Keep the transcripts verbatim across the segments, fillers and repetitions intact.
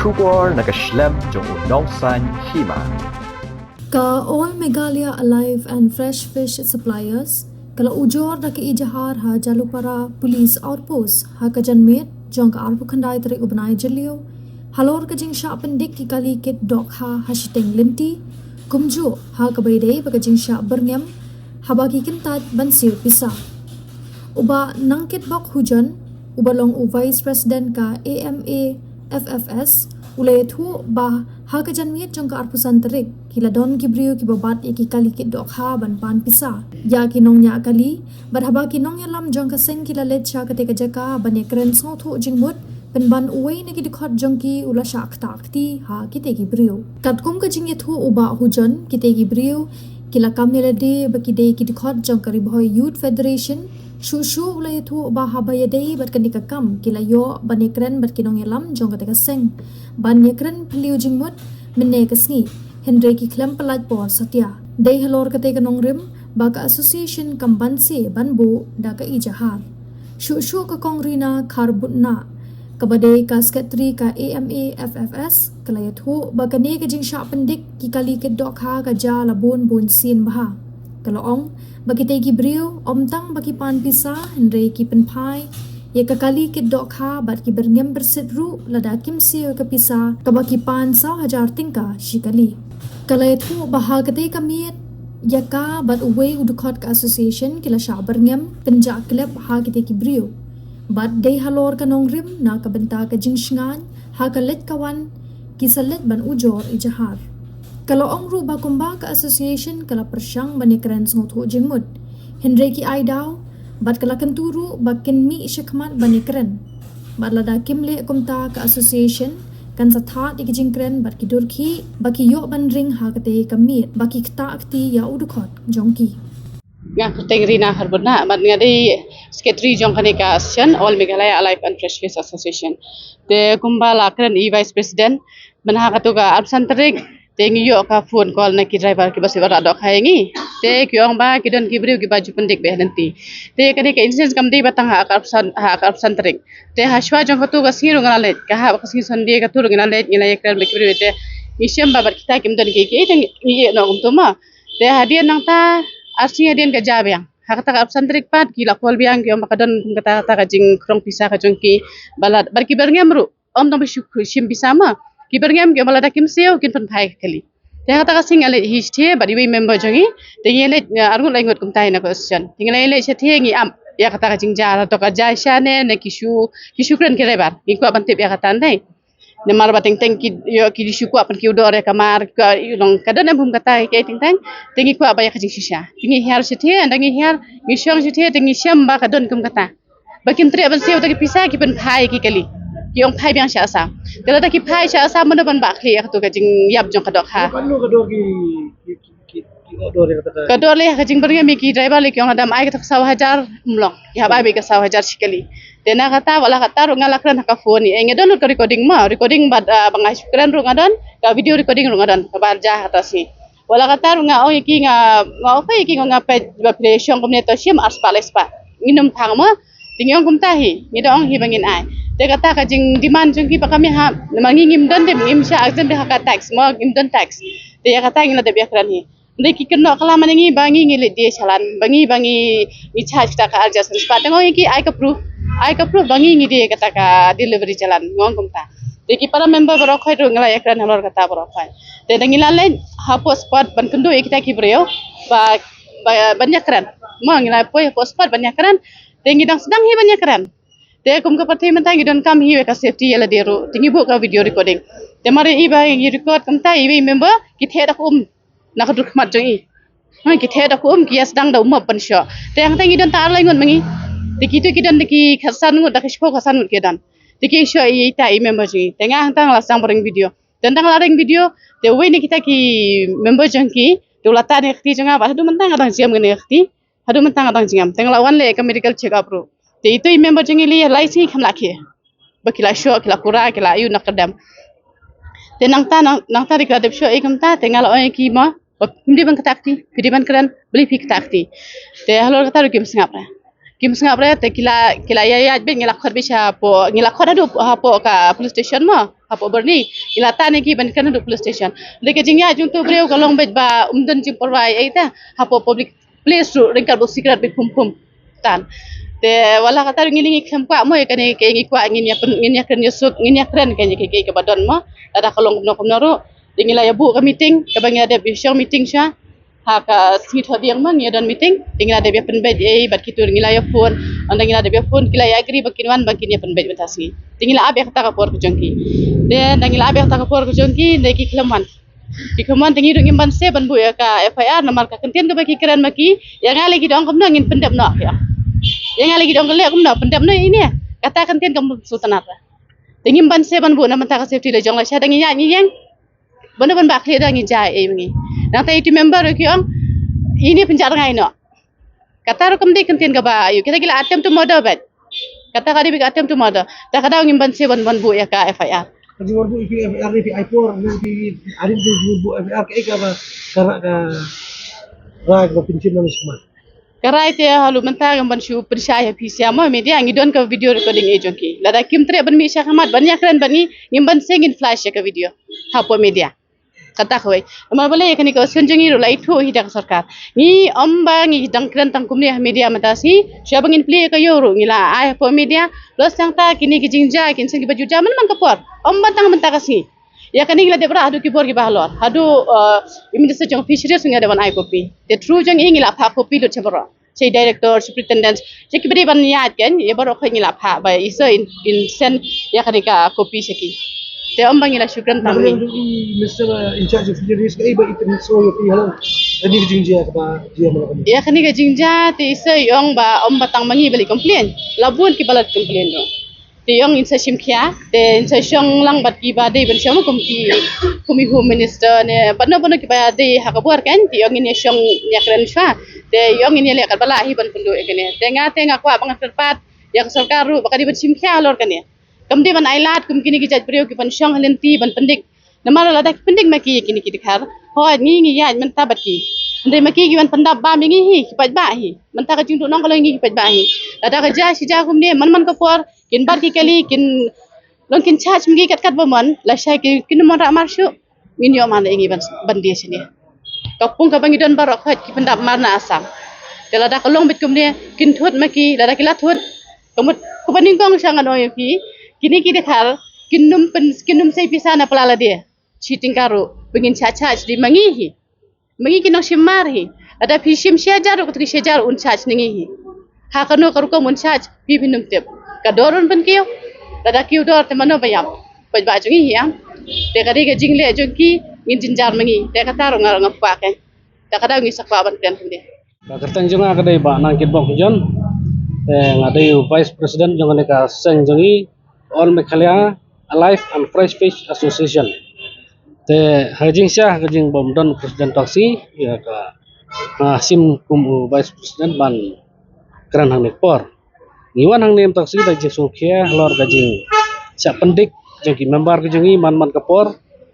Khubor na ka shlem jong u nongsan hima. Ka All Meghalaya Alive and Fresh Fish Suppliers ka la ujor da ka ijahar ha Jalupara Police Outpost ha ka janmiet jong ka arphew khyndai tarik u bnai Jylliew, halor ka jingshah pyndik ki kali kit dohkha ha shiteng lynti, kumjuh ha kaba ïadei bad ka jingshah byrngem haba ki kyntait ban siew pisa. U Bah Nangkitbok Hujon, uba long u Vice President ka A M A F F S, u la ïathuh ba ha ka janmiet jong ka arphew san tarik, ki la don ki briew kiba bat ïa ki kali kit dohkha ban pan pisa ïa ki nongñiah kali, bad haba ki nongïalam jong ka seng ki la leit sha katei ka jaka ban ïakren sngewthuh jingmut, pynban uwei na ki dkhot jong ki u la shah ktah kti ha kitei ki briew. Katkum ka jingïathuh u Bah Hujon, kitei ki briew ki la kam ïa lade ba ki dei ki dkhot jong ka Ri Bhoi Youth Federation. Shuh shuh u la ïathuh ba haba ïadei bad kane ka kam, ki la ïoh ban ïakren bad ki nongïalam jong katei ka seng ban ïakren phylliew jingmut mynne ka sngi, hynrei ki khlem pyllait por satia. Dei halor katei ka nongrim ba ka association kam banse ban buh da ka ijahar. Shuh shuh ka Kong Rina Kharbutnah, kaba dei ka Secretary ka A M A F F S, ka la ïathuh ba kane ka jingshah pyndik ki kali kit dohkha ka jia la bun bun sien bha. Ka la ong ba kitei ki briew ym tang ba ki pan pisa, hynrei ki pynphai ïa ka kali kit dohkha bad ki byrngem byrsit ruh lada kim siew ïa ka pisa kaba ki pan saw hajar tyngka shi kali. Ka la ïathuh ba ha katei ka miet ïa ka bad uwei u dkhot ka association ki la shah byrngem pynjah klep ha kitei ki briew. Bad dei halor ka nongrim na ka bynta ka jingshngaiñ ha ka leit ka wan ki sa leit ban ujor ijahar. Ka la ong ruh ba kumba ka association ka la pyrshang ban ïakren sngewthuh jingmut, hynrei ki ai daw, bad ka la kyntu ruh ba kin mih shakhmat ban ïakren. Bad lada kim leh kumta, ka association kan sa thad ïa ki jingkren bad ki dur khih ba ki ïoh ban ring ha katei ka miet ba ki ktah kti ïa u dkhot jong ki. Nga kyrteng Rina Kharbutnah, bad nga dei secretary jong kane ka association, All Meghalaya Alive and Fresh Fish Association. Te kumba la kren i Vice President, mynha katu ka arphew san tarik, te ngi ïoh ka phone call na ki driver kiba siew dohkha ïa ngi. Te ki ong ba ki don ki briew kiba ju pyndik beit ha lynti. Te kane ka incident kam dei ba tang ha ka arphew san, ha ka arphew san tarik. Te ha shuwa jong katu ka sngi ruh nga la leit, ka hap ka sngi Sunday katu ruh ngi la leit, ngi la ïakren bad ki briew te ngi shem ba bad kita kim don kiei kiei, te ngi ïeh noh kumta ma. Te hadien nangta, ar sngi hadien ka jia biang. Ha kata ka arphew san tarik pat ki la call biang, ki ong ba ka don kum kata, kata ka jingkhrong pisa ka jong ki, ba la, bad ki byrngem ruh, ym tang ba shu shim pisa ma, ki byrngem, ki ong ba lada kim siew kin pynphai ka kali. Te ha kata ka sngi nga leit hi shatei bad iwei i member jong ngi. Te ngi leit, eh, arngut laingut kumta na ka association. Te ngi leit, leit shatei ngi ap ïa kata ka jingjia, to ka jia shane ne ki shu, ki shu kren ki driver. Ngi kwah ban tip ïa kata, nte. Namar ba teng teng ki, ïoh ki shu kwah pynkiew dor ïa ka mar, kwah ïoh long ka don em kum kata, ki teng teng. Te ngi kwah ba ïa ka jingshisha. Te ngi hiar shatei, ynda ngi hiar, ngi shong shatei, te ngi shem ba ka don kum kata. Ba kim treh ban siew ta ki pisa, ki pynphai ki kali. Ki ong phai biang sha Assam. Te lada ki phai sha Assam, mano ban bah khlieh ïa katu ka jingïap jong ka dohkha. Katno ka dor ki, ki, ki, ki, ki ong dor ïa kata ka. Ka dor leh ka jingbyrngem ïa ki driver leh, ki ong lada ym ai kata ka saw hajar, ym long. Ki hap ai beit ka saw hajar shi kali. Te na kata, wat la katta ruh nga la kren ha ka phone, eh, nga don lut ka recording ma, recording bad, ah, ba nga shu kren ruh nga don, ka video recording ruh nga don, kaba jia ha kata sngi. Wat la katta ruh nga ong ïa ki, nga, nga ong ïa ki, nga, nga peit ba phi la shong kumne, to shim ar spah lai spah. Ngin ym phang ma, te ngi ong kumta hi, ngi da ong hi ba ngin ai. Te kata ka jingdemand jong ki ba kam ïahap, namar ngi ngim don dep, ngim shah exempt ha ka tax ma, ngim don tax. Te ïa kata ngi la dep ïakren hi. Ynda ki kynnoh klam ma ngi ba ngi ngi leit die challan, ba ngi, ba ngi, ngi charge kata ka ar hajar san spah. Te nga ong ïa ki, ai ka proof, ai ka proof ba ngi ngi die kata ka delivery challan, nga ong kumta. Te ki para member baroh khoit ruh ngi la ïakren halor kata baroh khoit. Te da ngi la leit hapoh spot ban kynduh ïa kita ki briew ba, ba, ban ïakren. Ma ngi la poi hapoh spot ban ïakren. Te ngi dang sdang hi ban ïakren. Te kum ka party mynta ngi donkam hi ïa ka safety ïa lade ruh. Te ngi buh ka video recording. Te mar ïa i ba ngi record kumta, iwei i member ki theh da ka um na ka dur khmat jong i. Ha, ki theh da ka um, ki ïa sdang da u mop ban shoh. Te hangta ngi don tang ar lai ngut ma ngi. Te kitu ki don da ki khatsan ngut, da ki shiphew khatsan ngut ki don. Te ki shoh ïa ita i member jong i. Te nga hangta nga la sdang ba ring video. Te ynda nga la ring video, te uwei na kita ki member jong ki, te u la tan ïa ka kti jong nga, bad haduh mynta nga dang jingem ïa ka kti. Haduh mynta nga dang jingem. Te nga la wan leh ka medical check up ruh. Te itu i member jong i lei lai sngi kam lah khie. Ba ki la shoh, ki la kura, ki la ïoh na ka dem. Te nangta, nang, nangta dei ki la dep shoh ïa kumta, te nga la ong ïa ki ma, ba phim dei ban ktah kti, phi dei ban kren, balei phi ktah kti. Te halor kata ruh kim sngap re. Kim sngap re te ki la, ki la ïa ïaid beit, ngi la khot beit sha hapoh, ngi la khot haduh hapoh ka police station mo, hapoh Byrni. Ngi la tan ïa ki ban kren haduh police station. Te ka jingïaid jong uto u briew ka long beit ba um don jingpyrwa ei ei te, hapoh public place ruh ryngkat bad u secret beit pum pum. Tan. Te wat la katta ruh ngi, ngi khlem kwah mo ïa kane, ka ngi kwah ngin ïa pyn-, ngin ïa kren ïa suk, ngin ïa kren ka ngi, ka, ka, kaba don mo. Lada ka long kumno kumno ruh, te ngi la ïa buh ka meeting, kaba ngi la dep ïa shong meeting sha ha ka sngi Thohdieng mo, ngi ïa don meeting. Te ngi la dep ïa pynbeit ei bad kito, ngi la ïa phone. Ynda ngi la dep ïa phone, ki la ïa agree ba kin wan, ba kin ïa pynbeit mynta sngi. Te ngi la ap ïa kata ka por ka jong ki. Te ynda ngi la ap ïa kata ka por ka jong ki, te ki khlem wan. Ki khlem wan, te ngi ruh ngim banse ban buh ïa ka F I R namar ka kyntien kaba ki kren ma ki, ïa nga lei ki da ong kumno ngin pyndep noh, ïa. Ïa nga lei ki da ong ka leh kumno pyndep noh ine. Kata kyntien kam sngewtynnat. Te ngim banse ban buh na bynta ka safety la jong lashai, da ngi ïaid ngi ïeng. Ban da ban bah khlieh da ngi jia ei ma ngi. Nangta iti member ruh ki ong, ine pynjah rngai noh. Kata ruh kam dei kyntien kaba aïu, kita ki la attempt to murder beit. Kata ka dei beit ka attempt to murder. Te ka daw ngim banse ban, ban buh ïa ka F I R. Ka jingwan buh ïa ka F I R ne phi ai por, ne phi ai din jingwan buh F I R, kaei kaba, ka ra-, ka rai kaba pynshim na mynshuwa. Ka rai te haduh mynta ngam ban shu pynshai ha phi sha mo media, ngi don ka video recording ei jong ki. Lada kim treh ban mih sha khmat ban ïa kren bad ngi, ngim banse ngin flash ïa ka video hapoh media. Kata kawei. Namar balei ïa kane ka option jong ngi ruh la ithuh hi da ka sorkar. Ngi ym ba ngi dang kren tang kumne ha media mynta sngi. Shuwa ba ngin plie ïa ka ïew ruh ngi la ai hapoh media. Plus nangta kine ki jingjia kin seng kiba ju jia man man ka por. Ym ba tang mynta ka sngi. Ïa kane ngi la dep rah haduh ki bor kiba halor. Haduh, uh, i Minister jong Fisheries ngi la dep ban ai copy. Te through jong i ngi la phah copy lut sha baroh. Sha i director, superintendent, sha kiba dei ban ïaid kan, ïa baroh khoit ngi la phah ba i sir in, in send ïa kane ka copy sha ki. Te ym ba ngi la shu kren tang. Nangta i Minister, uh, in charge of Fisheries, kaei ba i pynsngew ïa phi halor kane ka jingjia kaba jia mynta kane? Ïa kane ka jingjia te i sir i ong ba ym ba tang ma ngi ba leit complain. La bun kiba la complain ruh. Te i ong in sa shim khia, te in sa shong lang bad kiba dei ban shong kum ki, kum i Home Minister ne bad no bad no kiba dei ha ka bor kan, te i ong in ïa shong ïa kren shuwa. Te i ong in ïa leh katba lah hi ban pynduh ïa kane. Te nga te nga kwah ba ngan kyrpad ïa ka sorkar ruh ba ka dei ban shim khia halor kane. Kam dei ban ai lad kum kine ki jait briew ki ban shong ha lynti ban pyndik. Namar lada ki pyndik ma ki ïa kine ki dkhar, hooid ngi ngi ïaid mynta bad ki. Hynrei ma ki ki wan pyndap bam ïa ngi hi, ki paidbah hi. Mynta ka jingduhnong ka long ïa ngi ki paidbah hi. Lada ka jia shi jia kumne man man ka por, kin bar ki kali, kin long kin charge ma ngi kat kat ba mon, lashai ki, kin ym wanrah mar shuh. Ngin ïoh mar ïa ngi ban, ban die shane. Ka pung kaba ngi don baroh khoit ki pyndap mar na Assam. Te lada ka long beit kumne, kin thut ma ki, lada ki la thut. Ka mut, kaba nyngkong sha ngan ong ïa phi, kine ki dkhar, kin ym pyn, kin ym sei pisa na pla lade. Shi tyngka ruh, ba ngin shah charge dei ma ngi hi. Ma ngi ki nongshim mar hi. Lada phi shim shi hajar ruh, kata ki shi hajar un charge na ngi hi. Ha kano ka rukom un charge, phi phin ym tip. Ka dor un pynkiew, lada kiew dor te mano ba ïap. Paidbah jong ngi hi am. Te ka dei ka jingleh jong ki, ngin jynjar ma ngi. Te kata ruh nga ruh nga kwah kein. Te ka dei ngi sa kwah ban kren kumne. Ka kyrteng jong nga ka dei Bah Nangkitbok John. Te nga dei u Vice President jong kane ka seng jong ngi, All Meghalaya Alive and Fresh Fish Association. Te ha ka jingshisha, ha ka jingbym don President tang shi, ïa ka, nga shim kum u Vice President ban kren hangne ka por. Ngi wan hangne mynta ka sngi da jingsngewkhia halor ka jingshah pyndik jong ki member ka jong ngi man man ka por,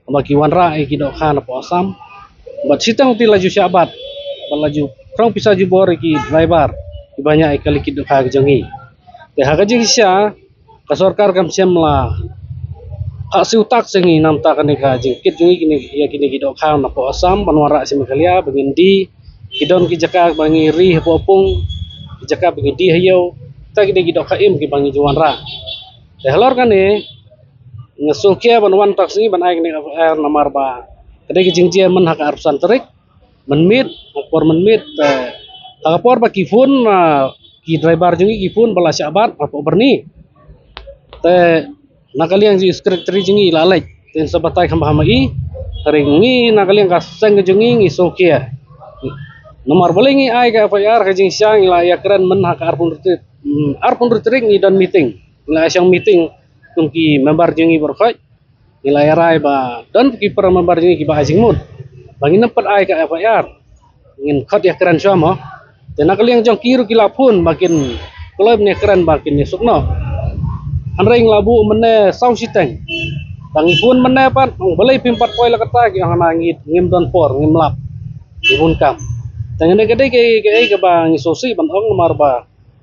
ba ki wanrah ïa ki dohkha na poh Assam. Bad shiteng te la ju shah bat, bad la ju khrong pisa jubor ïa ki driver kiba ñiah ïa ka liquid dohkha ka jong ngi. Te ha ka jingshisha, ka sorkar kam shym la khah siew tak sha ngi namar kane ka jingkit jong ngi kine, ïa kine ki dohkha na poh Assam ban wanrah sha Meghalaya ba ngin die. Ki don ki jaka ba ngi ri hapoh pung, ki jaka ba ngi die ha ïew. Te kine ki dohkha im kiba ngi ju wanrah. Te halor kane, nga sngewkhia ban wan mynta ka sngi ban ai kane ka F I R namar ba ka dei ka jingjia myn ha ka arphew san tarik. Mynmiet, ha ka por mynmiet, te ha ka por ba ki phone, ah, ki driver jong ngi ki phone ba la shah bat hapoh Byrni. Te na ka liang jong i secretary jong ngi i la leit, te ngin sa batai kham bha ma i. Hynrei ngi na ka liang ka seng ka jong ngi ngi sngewkhia. Namar balei ngi ai ka F I R, ka jingshisha ngi la ïakren myn ha ka arphew hynriew tarik, hmm, arphew hynriew tarik ngi don meeting. Ngi la ïashong meeting kum ki member jong ngi baroh khoit. Ngi la ïarai ba don ki para member jong ngi kiba ai jingmut ba ngin ym pat ai ka F I R. Ngin khot ïakren shuwa mo. Te na ka liang jong ki ruh ki la phone ba kin kloi ban ïakren ba kin ïasuk noh. Hynrei ngi la buh mynne saw shiteng. Tang ngi phone mynne pat, ong balei phim pat poi la katta, ki ong hana ngi ngim don por, ngim lap. Ngi bun kam. Te ngi ne ka dei kaei kaei kaba ngi sngewsih ban ong namar ba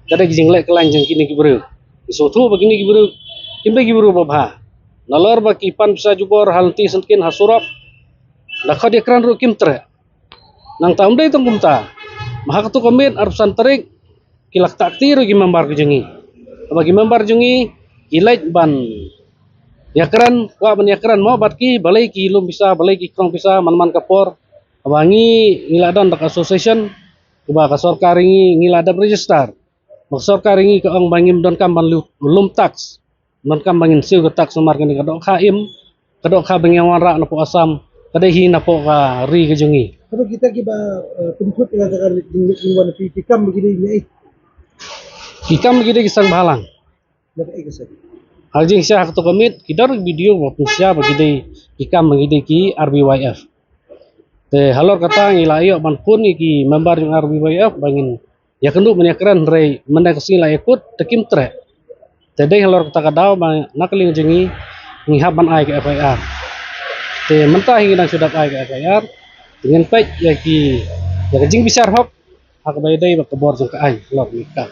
Ka dei ki jingleh kyllain jong kine ki briew. Ngi sngewthuh ba kine ki briew kim dei ki briew babha. Nalor ba ki pan pisa jubor ha lynti syndkin ha surok, da khot ïakren ruh kim treh. Nangta ym dei tang kumta, ma ha kato ka miet arphew san tarik ki la ktah kti ruh ki member ka jong ngi. Haba ki member jong ngi ki leit ban ïakren, kwah ban ïakren mo bad ki, balei ki lum pisa, balei ki krong pisa man man ka por. Haba ngi, ngi la don da ka association kaba ka sorkar ïa ngi, ngi la dep register. Ba ka sorkar ïa ngi ka ong ba ngim donkam ban lu-, lum tax. Donkam ba ngin siew ka tax namar kane ka dohkha im, ka dohkha ba ngi wanrah napoh Assam, ka dei hi napoh ka ri ka jong ngi. Hato kita kiba, eh, pynkhut ïa ka jingwan phi, ki kam ba ki dei ïa i? Ki kam ba ki dei ki seng bhalang. Na ka ei ka seng? Ha ka jingshisha ha kato ka miet ki don ki video ba pynshai ba ki dei ki kam ba ki dei ki R B Y F. Te halor kata ngi la ïoh ban phone ïa ki member jong R B Y F ba ngin ïakynduh ban ïakren, hynrei mynne ka sngi la ïakut te kim treh. Te dei halor kata ka daw ba na ka liang jong ngi ngi hap ban ai ka F I R. Te mynta hi ngi dang shu dep ai ka F I R. Te ngin peit ïa ki, ïa ka jingbishar hok ha kaba ïadei bad ka bor jong ka aiñ halor kane ka kam.